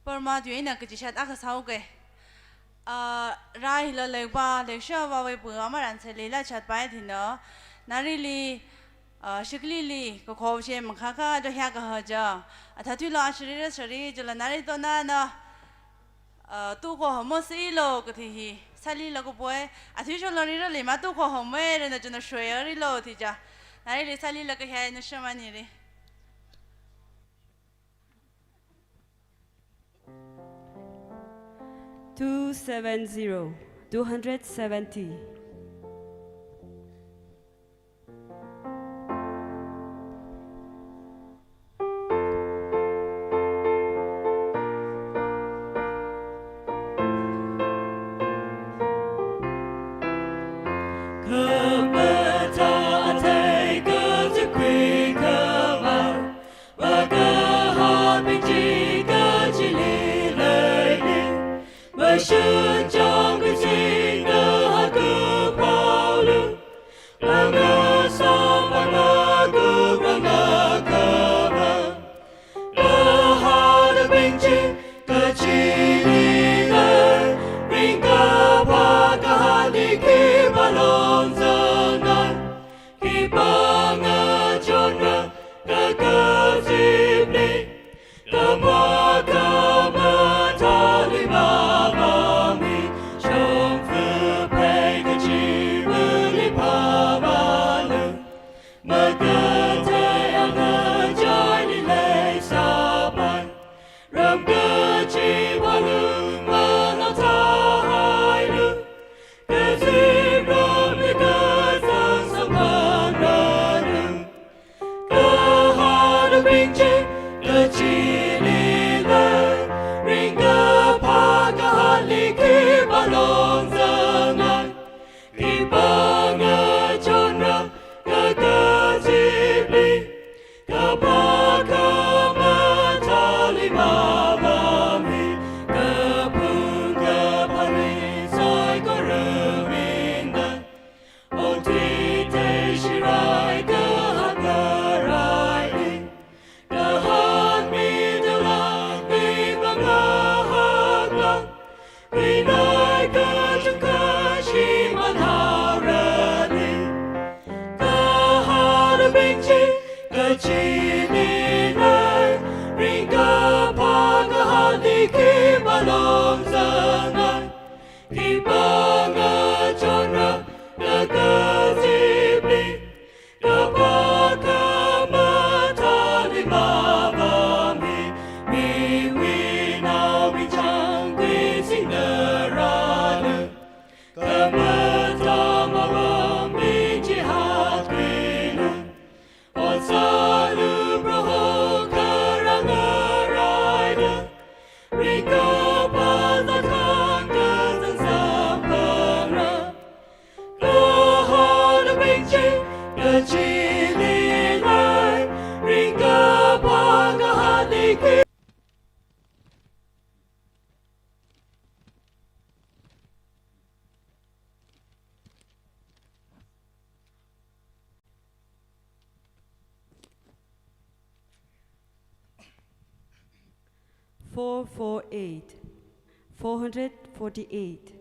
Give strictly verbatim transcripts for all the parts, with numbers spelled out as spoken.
Parma tui eina kachishat akha sāuke. Ah, rai hila lekpa, leksha vāwei pu amaran seli la chatpai thina. Narili, ah, shiklili, kakhop she makhaka do hya kahaja. Athatui lo ashiri ra shiri, jala nari to na na. Ah, tu ko homo si lo kathi hi. Sali la ko boy. Athui sho lo ri ro le ma tu ko homo e re na jana shwe ri lo thi ja. Narili sali la ka hya na shamani ri. Two seven zero, two hundred seventy. Khamata athei kazikwi khamar, makahabing chi kachili leili, mashun chang kazing kahatu paulu, mangasā mangaku rangakaba. Kahānabing chi kachili lei, ringkaphā kahāli khipā longzangai. Khipā ngachonra kakazipli, kaphā kamathāli mapammi, shongfa phei kachivali phāmālu, makathei angachaili leisāpai, ram kachivālu manao thāhailu, kazip ramli kazang samphang ranu. Kahānabing chi kachili lei, ringkaphā kahāli khipā longzangai. Khipā ngachonra kakazipli, kaphā kamathāli mapammi, kaphung kaphāli saikora ringda. Ongthuitei shirai kahak ngaraili, kahān mi dalang mi mangahaklang, rinai kachungkha shimān haorali. Kahānabing chi kachili lei, ringkaphā kahāli khipā longzangai. Khipā ngachonra kakazipli, kaphā kamathāli mapammi, miwui naobing chang khuisingda ranu. Kamathā mapammi chi hatkhuilu, ot sālu Proho kharā ngaraida, ringkaphā zatkhan kazang samphangra. Kahānabing chi kachili lei, ringkaphā kahāli khi- Four four eight, four hundred forty-eight.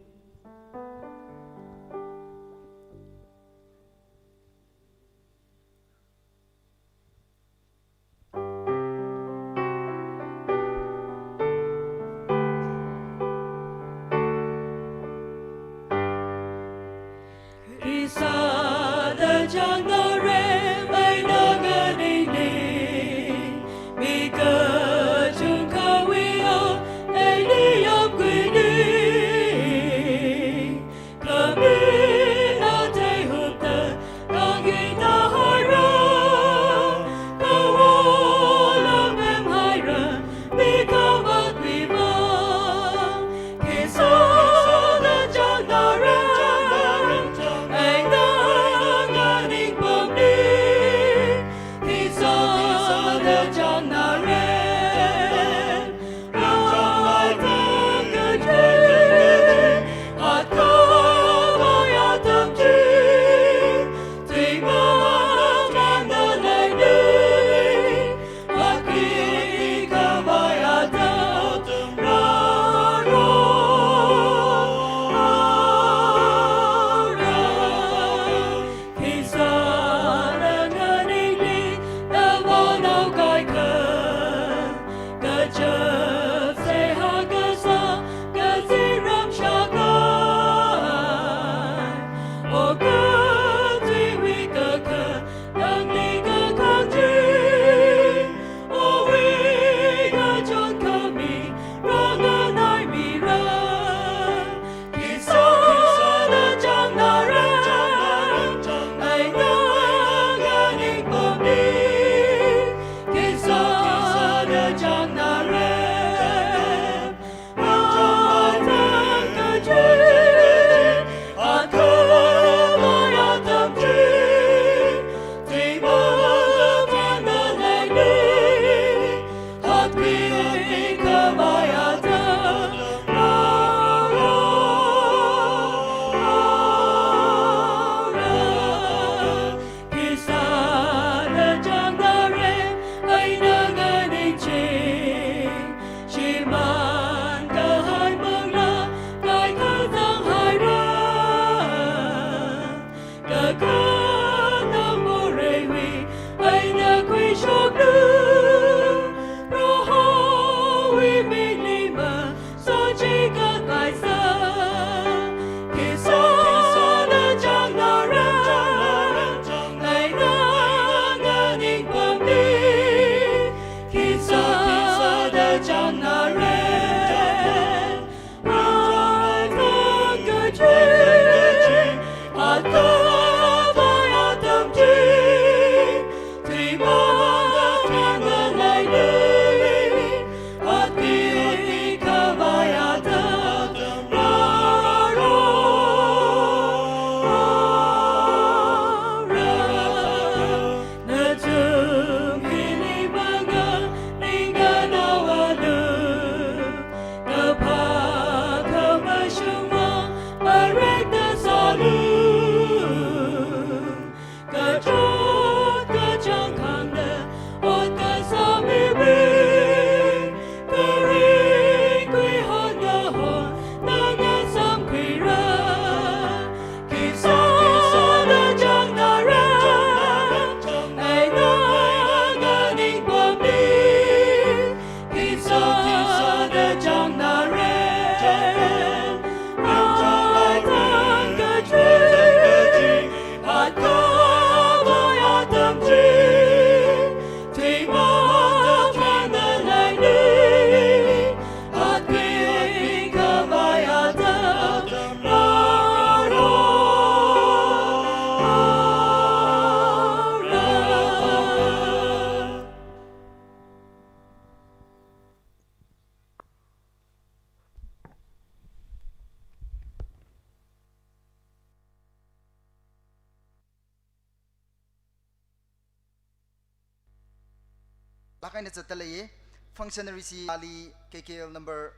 lāk eina zatdalei. Functionaries hi ali K K L number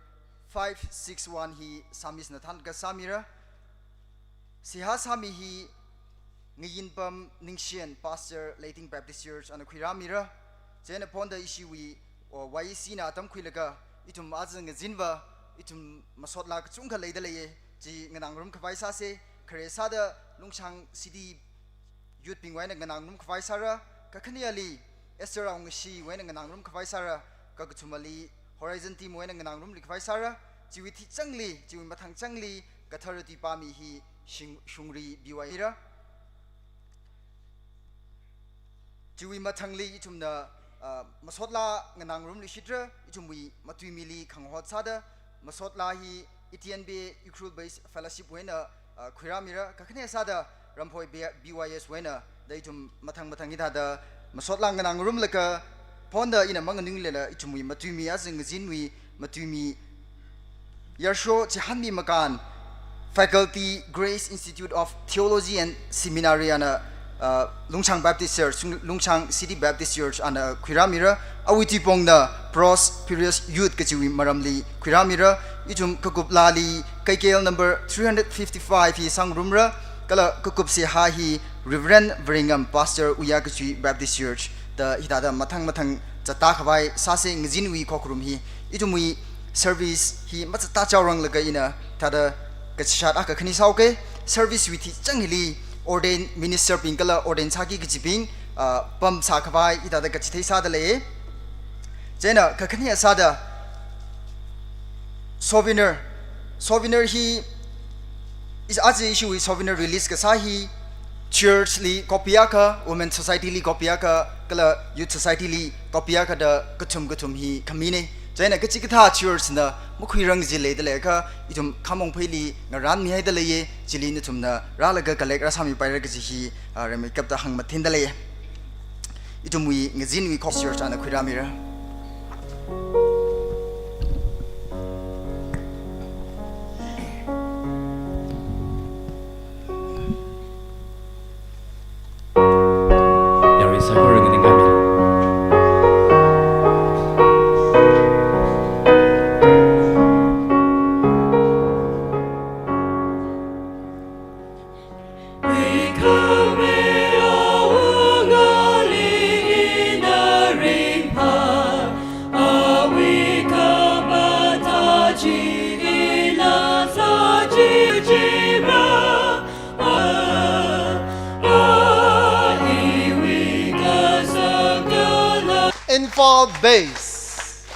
five six one hi Sammy na thānlaga sāmira. Seihā sāmi hi Ngayinpam Ningshen, Pastor, Leiting Baptist Church, ana khuirāmira. Chieina phonda ishiwui, o, Y E C na atam khuilaga, ithum aja ngazinva, ithum masot laa kachungkha leidalei, chi nganāngarum khavai sāsa. Khare sāda Lungshang City youth bingwui eina nganāngarum khavai sāra, kakhaneli Esther Aungshiwui eina nganāngarum khavai sāra, kakathumali Horizon teamwui eina nganāngarumli khavai sāra, chiwui theichangli, chiwui mathangchangli, kathara tuipami hi shing-, shungri B Y ra. Chiwui mathangli ithumna, ah, masot laa nganāngarumluishitra, ithumwui matuimili khangahot sāda, masot laa hi Etienne Bey Ukhrul Based Fellowshipwui eina, ah, khuirāmira, kakhane sāda Ramphoi B-, B Y S wui eina, da ithum mathang mathang hithāda masot laa nganāngarumlaga, phonda ina manganinglila ithumwui matuimi aja ngazinwui matuimi Yarsho Chihānmi Makan, Faculty, Grace Institute of Theology and Seminary ana, uh, Lungshang Baptist Church, Lungshang City Baptist Church ana khuirāmira, awui tuipongna Prosperous Youth kachiwui maramli khuirāmira, ithum kakup laali K K L number three hundred fifty-five hi sāngarumra, kala kakup seihā hi Reverend Vareingam Pastor Uya Kachui Baptist Church da hithāda mathang mathang zatda khavai sāsa. Ngazinwui khokharum hi, ithumwui service hi mazatda chaoranglaga ina thāda kachishat akha khani sāuke. Service wui theichang hili ordained minister bing kala ordained sāki kachibing, ah, pamsā khavai hithāda kachithei sādalei. Chieina kakhane sāda souvenir, souvenir hi, is-, aja ishiwui souvenir release kasā hi church li copy akha, women society li copy akha, kala youth society li copy akha da kathum kathum hi khamina. Chieina kachikathā church na makhuirang chi leidalei kha, ithum Khamong Pheili ngarānmihaidalei, chili nathumna rālaga collect rāsāmipaira kaji hi, ah, rimeikapta hāngmathindalei. Ithumwui ngazinwui khok church ana khuirāmira. Yarui saikora nganingkami. Imphal Base.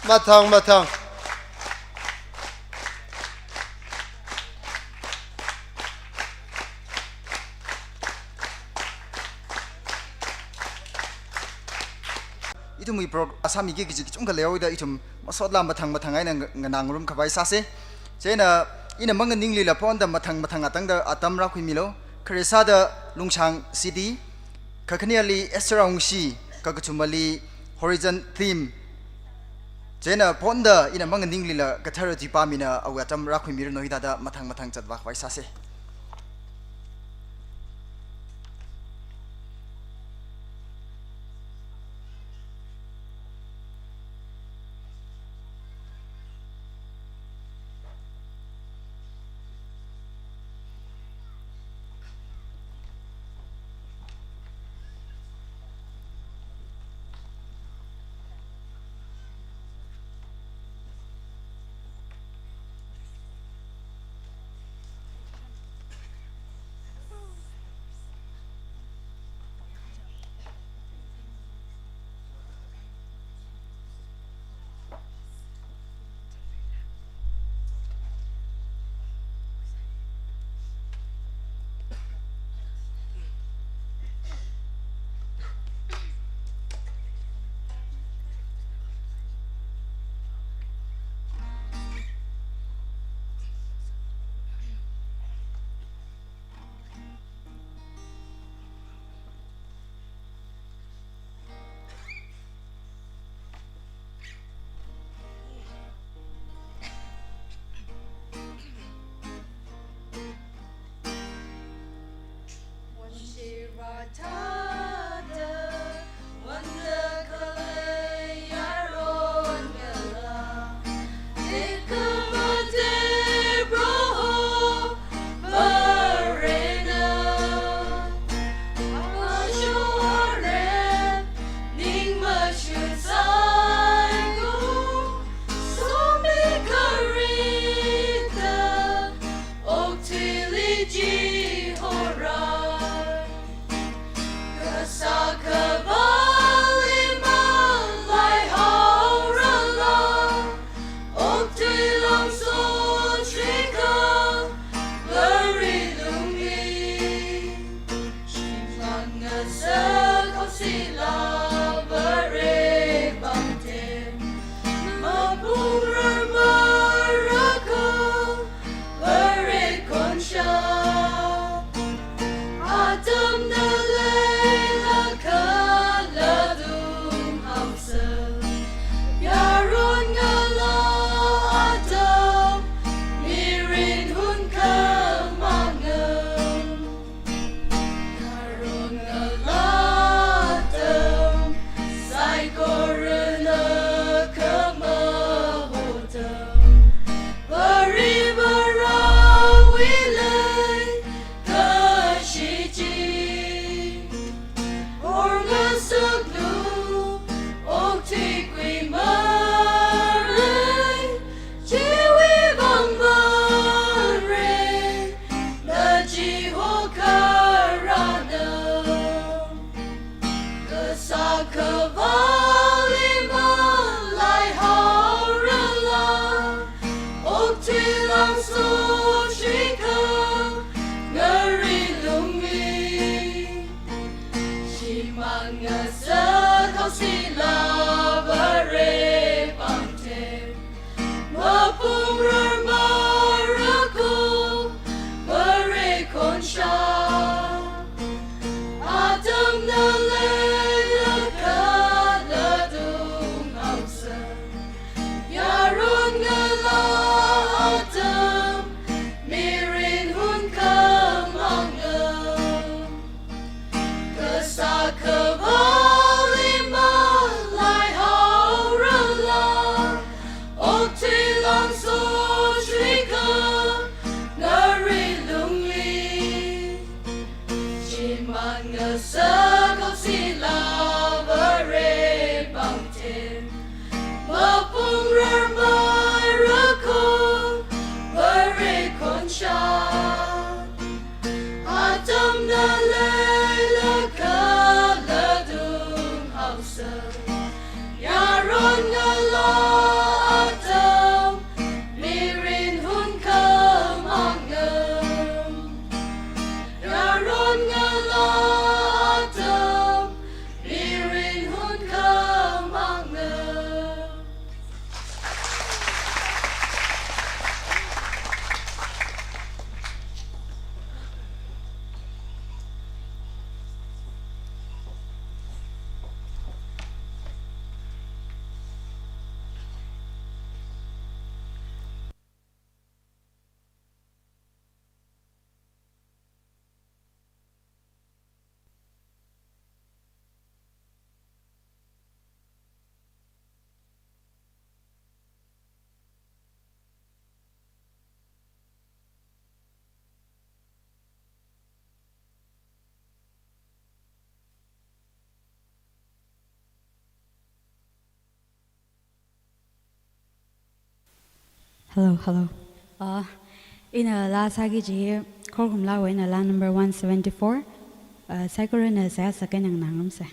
Mathang, mathang. Ithumwui pro-, asāmiki kaji kachungkha leihaoda ithum masot laa mathang mathang eina nga-, nganāngarum khavai sāsa. Chieina ina manganinglila phonda mathang mathang atangda atam rākhuimilu. Khare sāda Lungshang City, kakhaneli Esther Aungshi, kakathumali Horizon Team. Chieina phonda ina manganinglila kathara tuipamina awui atam rākhuimiranu, hithāda mathang mathang zatvā khavai sāsa. Hello, hello. Uh, ina laa sāki kaji Khorumlawui eina laa number one seventy-four. Uh, saikorana seihā sākhanang nganāngarumsa.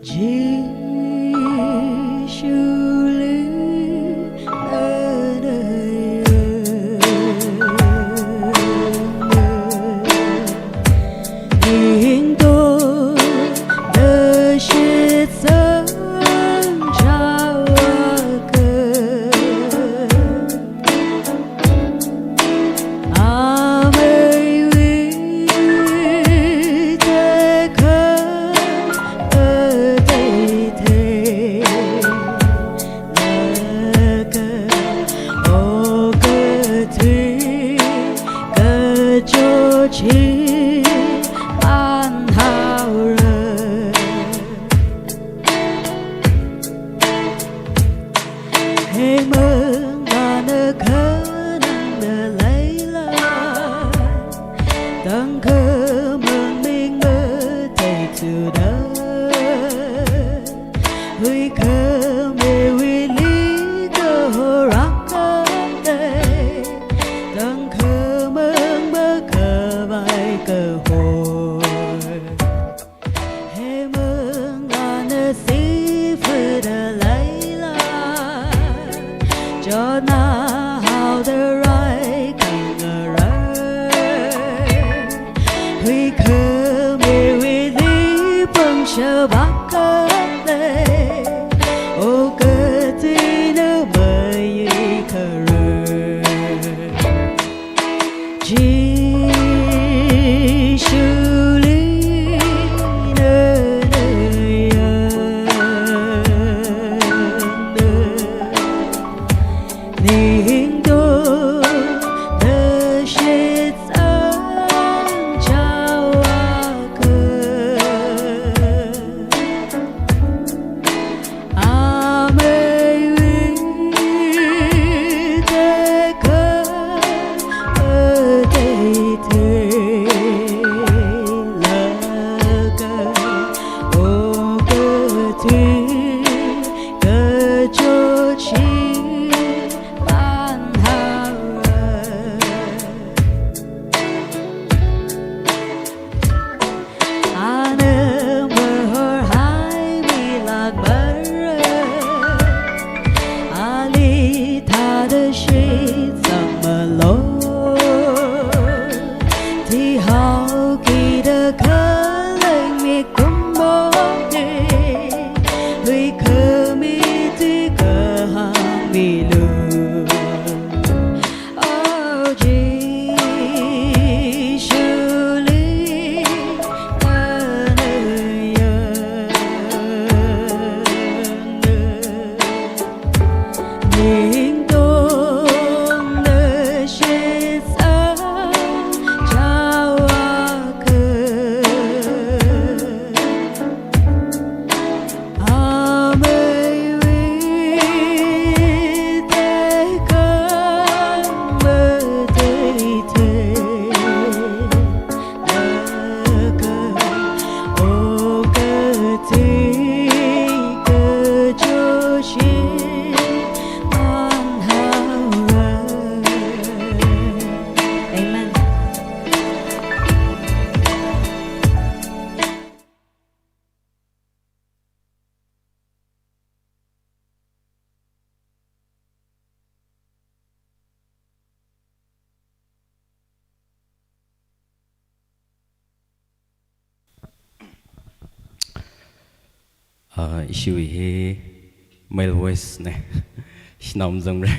Jishuli Hei manglā na khanangda leila, tangkhamang ming matheithuda, huikhamiwuili kahor akha lei, tangkhamang makhavai kahor. Hei manglā na sifada leila, chotna haoda rai khangarar. Huikhamiwuili pangshap akha lei, okathuina mayuikharur. Jishuli nana yangda, ningtongda shitsang chaoakha. Ana mahor haimilākmara, ali thāda shitsangmalo. Thihaokida khalei mikumoli, huikhami tui kahāngmilu. O Jishuli nana yangda, ningtongda shitsang chaoakha. Ah, ishiwui hi male voice ne. Shanao mazangra.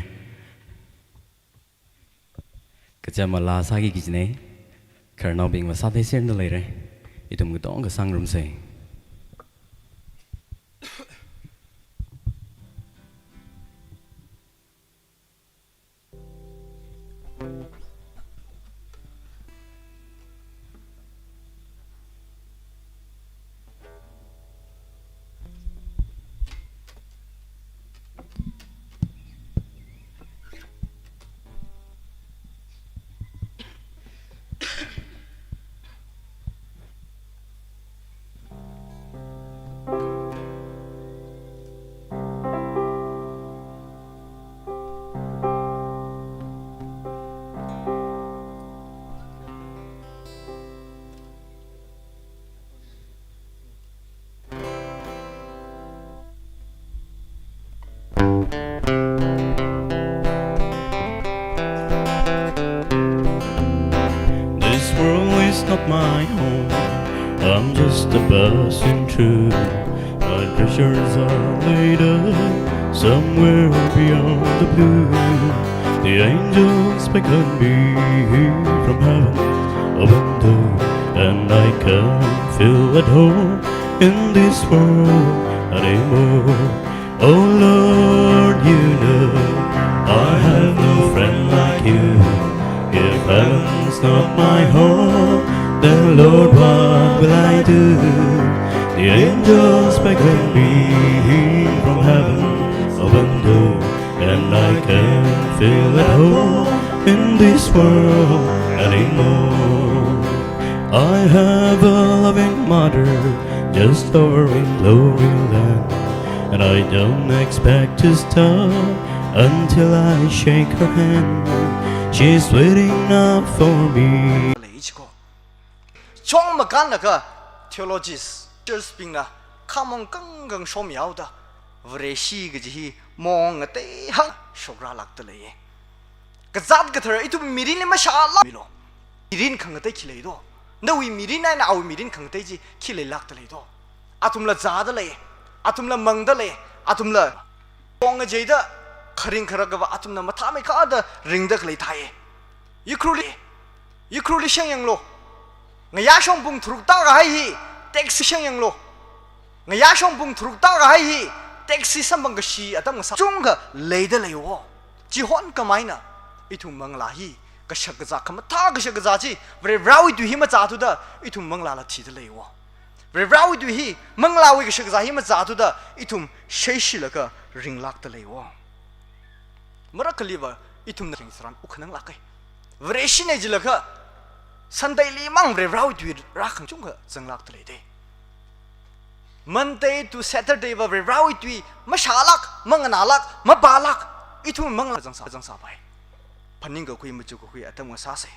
Kachāmala sāki kajina. Khararnaobingva sātheiserda leira. Ithum katonga sāngarumsa. This world is not my home. I'm just a passing through. My treasures are laid up somewhere beyond the blue. The angels beckon me from heaven, open door, and I can feel at home in this world anymore. Oh Lord, you know I have no friend like you. If heaven's not my home, then Lord, what will I do? The angels beckon me from heaven, open door, and I can feel at home in this world anymore. I have a loving mother just over in glory land, and I don't expect to stop until I shake her hand. She's waiting up for me. Lei chiko. Chong makanlaga theologies, church bingna khamong kangkang shomyaoda, Vareshi kaji hi mong ngatei hang shokralakda lei. Kazāt kathara ithum mirinli mashālak milo. Mirin khangatei khi lei do? Nawui mirin eina awui mirin khangatei chi khi leilakda lei do? Athumla zāda lei, athumla mangda lei, athumla pong ngajeida kharing kharakva athumna mathāmeikha da ringda khalei thāi. Ukhrulli, Ukhrulli sheng yanglu. Ngayāshong pung tharuk tākahai hi taxi sheng yanglu. Ngayāshong pung tharuk tākahai hi taxi samphang kashi atam ngasā chungkha leida leiwo. Chihon kamaina ithum manglā hi kashakazā, khamathā kashakazā chi Varivarāwui tui hi mazāthuda ithum manglāla thida leiwo. Varivarāwui tui hi, manglāwui kashakazā hi mazāthuda ithum sheishilaga ringlakda leiwo. Marakhaliva ithumna ringsaran ukhanang lakai. Vareshina jilaga Sunday li mang Varivarāwui tui rākhang chungkha zanglakda lei de. Monday to Saturday va Varivarāwui tui mashālak, manganālak, mapālak, ithum manglā zangsā, zangsāpai. Phaningkakhui, machukakhui atam ngasāsa.